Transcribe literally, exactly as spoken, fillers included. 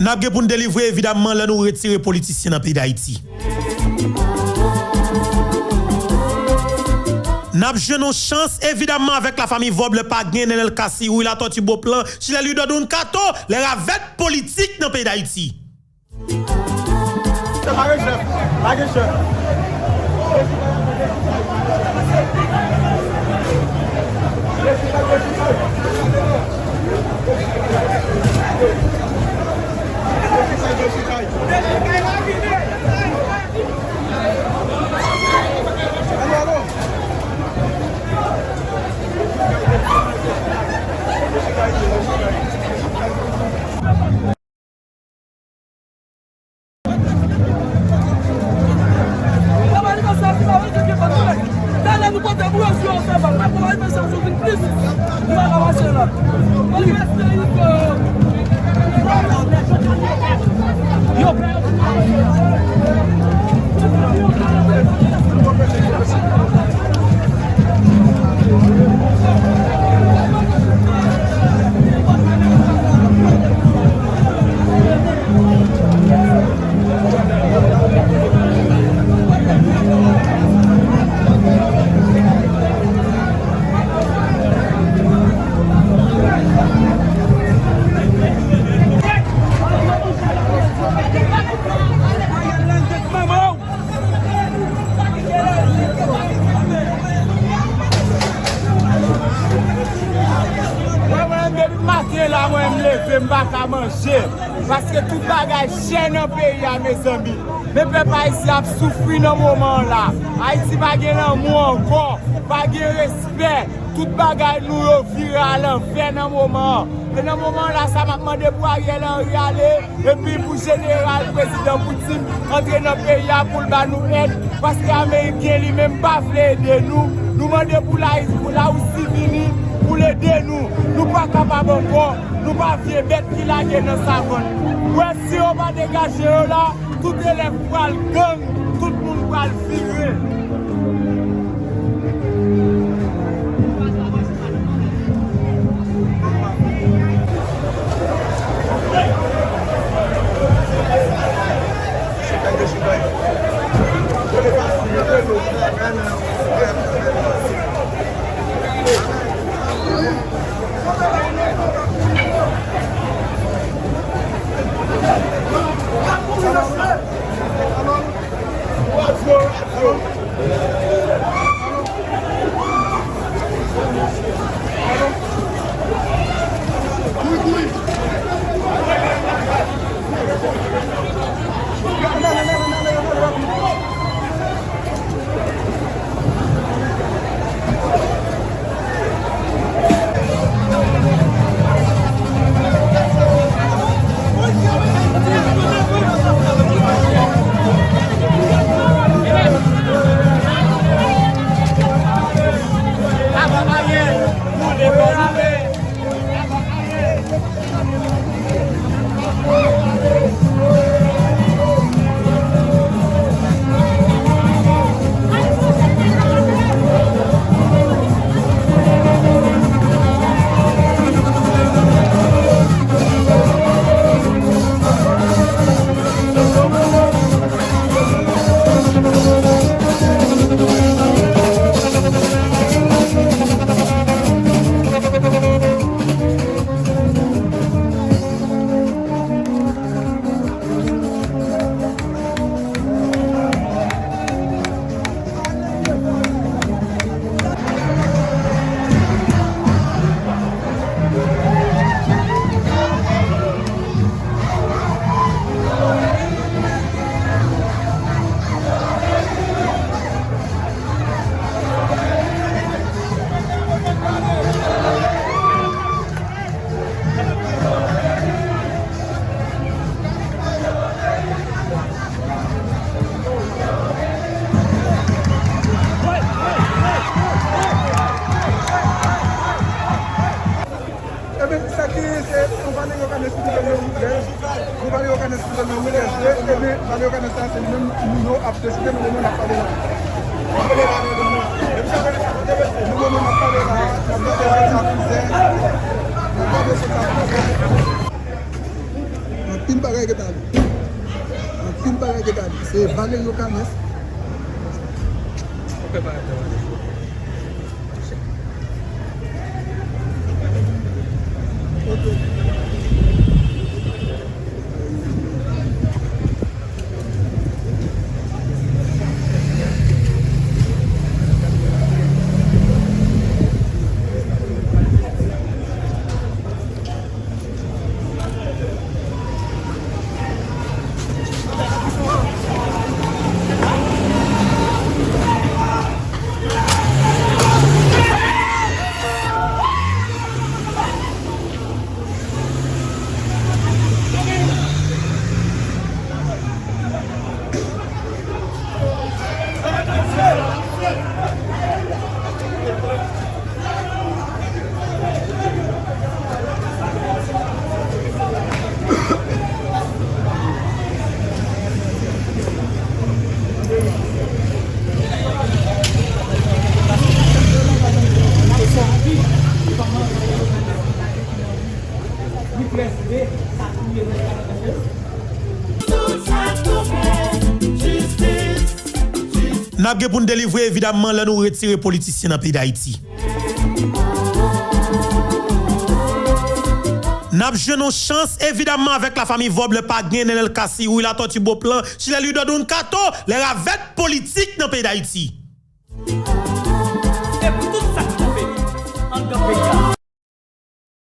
N ap gen pou n delivre, evidamman, lè nou retire politisyen nan peyi Dayiti. N ap jwenn yon chans, evidamman, avèk lafanmi Vòb, lè pa gen Nenel Cassy, Wi Latòti, Beauplan, Chilè Louis Dordogne, Kato, lè ravèt politik nan peyi Dayiti. Sa pa gen chèf, pa gen chèf. Mwen menm, depi maten la, mwen, m leve, m pa ka manje. Paske tout bagay chè nan peyi a, mezanmi. Men pèp ayisyen ap soufri nan moman an la. Ayiti pa gen lanmou ankò, pa gen respè. Tout bagay nou yo vire alanvè nan moman an. E nan moman an la, sa m ap mande pou Ariel Henry ale, epi pou jeneral prezidan Poutine antre nan peyi a pou l ba nou èd, paske ameriken li menm pa vle ede nou. Nou mande pou la, pou Larisi vini pou l ede nou. Nou pa kapab ankò. Nou pa vye bèt ki lage nan savann. Ou wè, si yo pa degaje yo la, tout elèv pral gang, tout moun pral vire. Sa ki se yon Valerio Canes ki te nan Woodlands. Yon Valerio Canes ki te nan Woodlands. Ebyen, Valerio Canes sa, se li menm nou yo ap deside, men nou n ap pale la. Nou menm n ap pale la, n ap gade sèt akizè, n ap gade sèt akizè. Anpil bagay ki t ale. Anpil bagay ki t ale. Se Valerio Canes. N ap gen pou n delivre, evidamman, lè nou retire politisyen nan peyi Dayiti. N ap jwenn yon chans, evidamman, avèk lafanmi Vòb, lè pa gen Nenel Cassy, Wi Latòti, Boplan, Chilè Louidor, Don Kato, lè ravèt politik nan peyi Dayiti. E pou tout sa k tonbe anndan peyi a.